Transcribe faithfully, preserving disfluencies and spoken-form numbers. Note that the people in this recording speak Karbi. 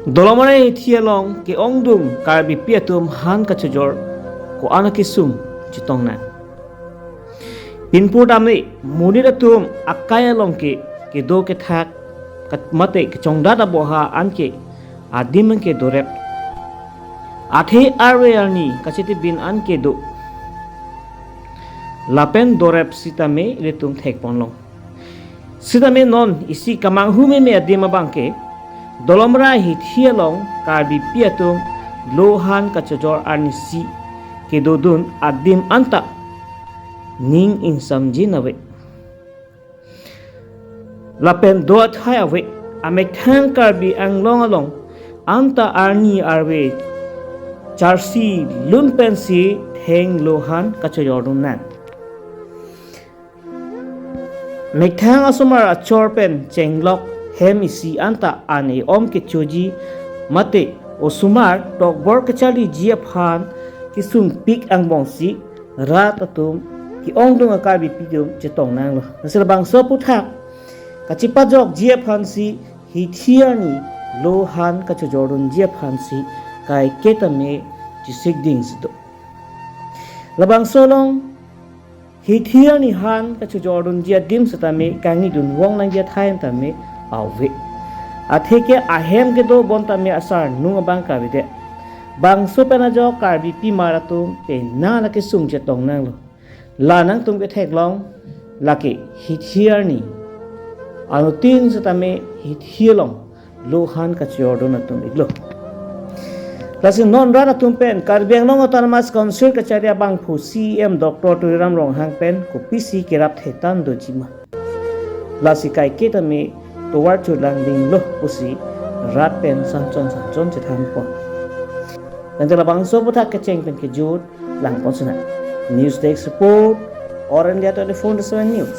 Dolamara hithi along ke-ongdung Karbipi atum han kachojor ko-an akesung chetong nang. Pinpur tame monit atum akai along ke kedo kethak kat- mate kechongdat aboha anke adim anke dorep. Athe arve arni kachetibin anke do. Lapen dorep sitame ilitum thekponlong. Sitame non isi kemanghu meme adim abang ke Dolamara hithi along Karbipi atum lo han kachojor arnisi kedodun adim anta ning ingsamjin ave. Lapen do athai ave, amethang Karbi Anglong along anta arni arve charsi lun pensi theng lo han kachojordun nang. Methang asomar achor pen chenglok hem isi anta an e-om kechoji mate osomar tokbor kecharliji aphan kesungpik angbongsi rat atum ke-ongdung a-Karbipi atum chetong nanglo. Lasi labangso aphuthak kachepajokji aphansi hithi arni lo han kachojordunji aphansi kaiketame chesikding si do. Labangso along hithi arni han kachojordunji adim setame kangidun vong nangji athai tame ave. Atheke ahem kedo bon tame asarnung abang kavedet. Bangso pen ajok Karbipi mar atum penang akesung chetong nanglo. La nangtum ketheklong lake hithi arni anuttin setame hithi along lo han kachojordun atum iklo. Lasi non rat atum pen Karbi Anglong Autonomous Council kachari abangphu C E M Doctor Tuliram Ronghang pen kopisi kerap thetan dojima. Lasi kaiketame tovar chulang dinglo pusi rat pen sanchon sanchon chethanpon. Tangte labangso aphuthak kecheng pen kejut langpon sena. News Desk Report, All India twenty-four into seven News.